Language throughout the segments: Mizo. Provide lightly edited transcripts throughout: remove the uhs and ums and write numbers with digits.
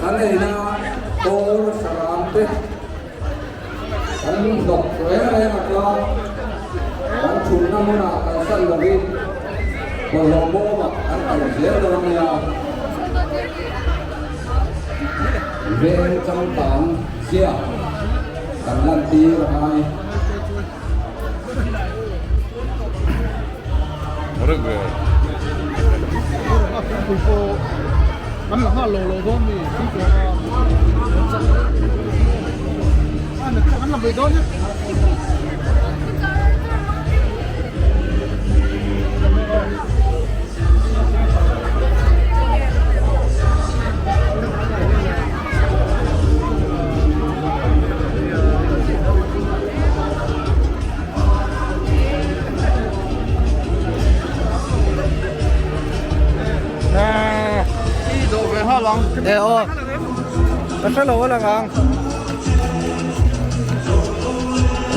Kan eina kawr saram te kan hnawk reng reng a tla. Kan thutna hmunah kalsan lovin bawlhhlawh bawmah kan kal zel dawn nia. Veng changkang zia kan lantir a ngai.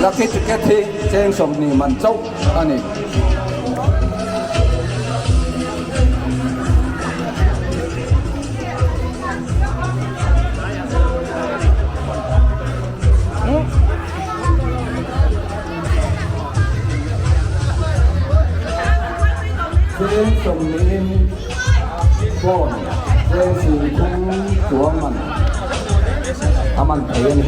Lucky ticket hi cheng 20 man chauh a ni. Cheng 20 in phone cheng 30 chuang man a man thei a ni.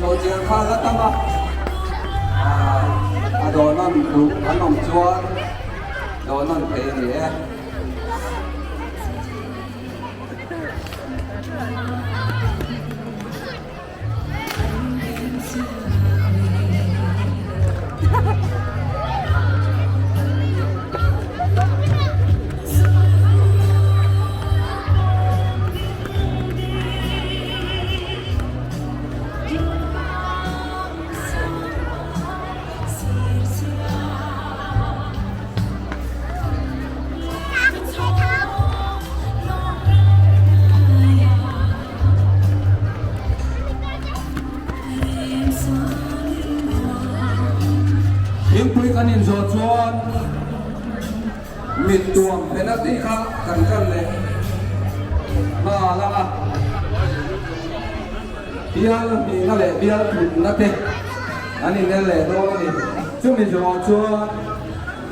Sawhchiar kha la tam a, a dawhnawn duh an awm chuan dawhnawn thei a ni e. Thingpui kan inzawh chuan mit tuam penalty kha kan kal leh nghal ang a, bial hnihna leh bial thumna te an inel leh dawn a ni. Chumi zawhah chuan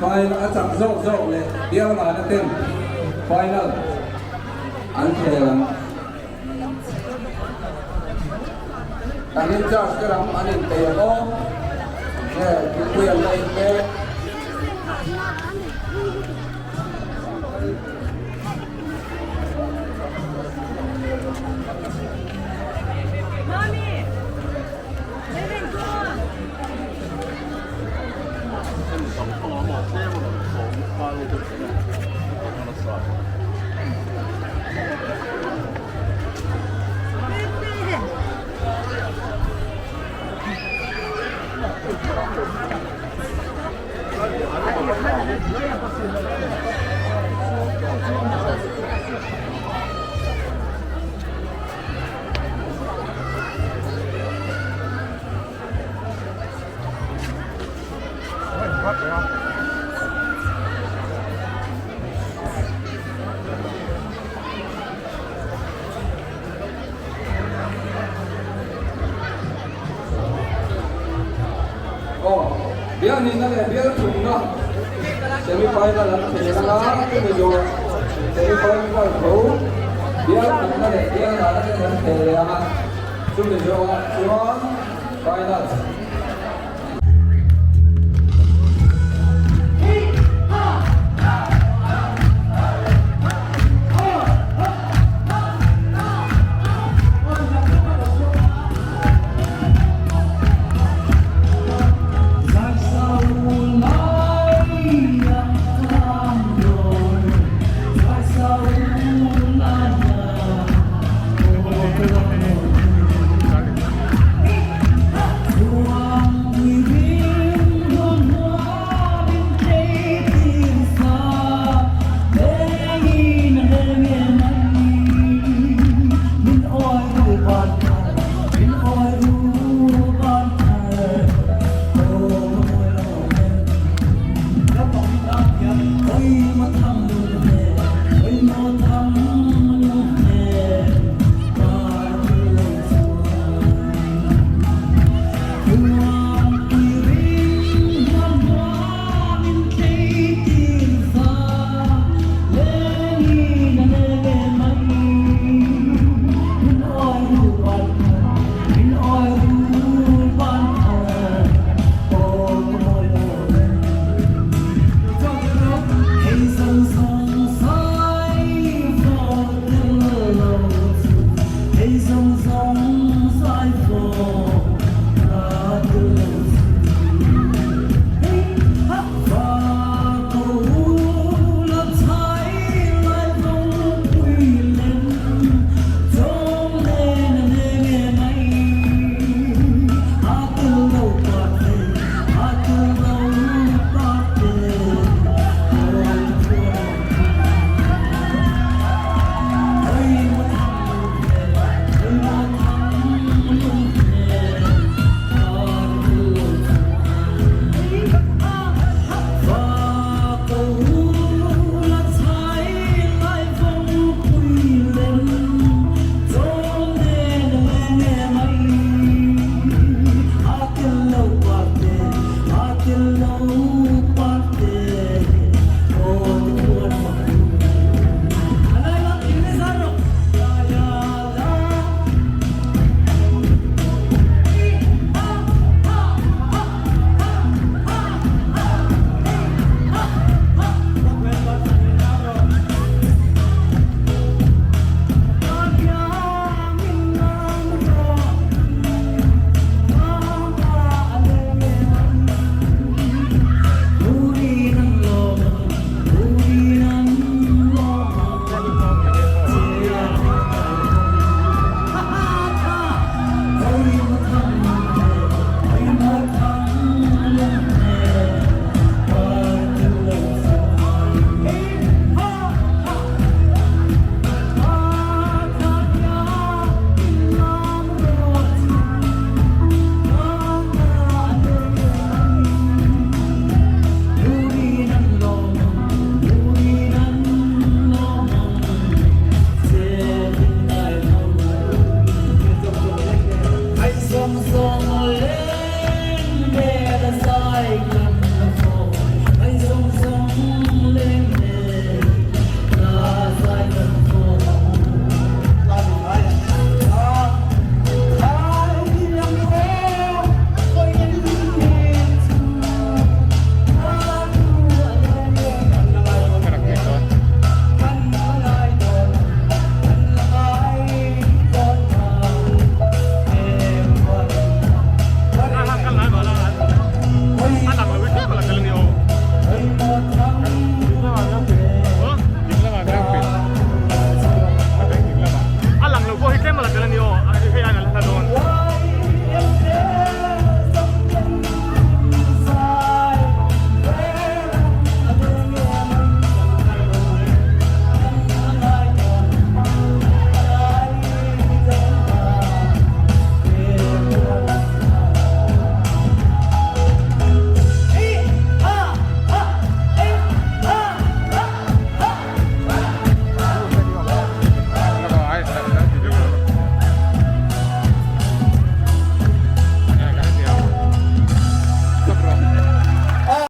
final a chak zawk zawk leh bial ngahna ten final an khel ang. Kan in charge te lam an in peih ang aw. Nge thingpui an la in mek. Aw, bial nihna leh bial thumna semi final an khel anga chumi zawh semi final tho bial thumna leh bial ngahna te an khel leh anga chumi zawhah chuan final.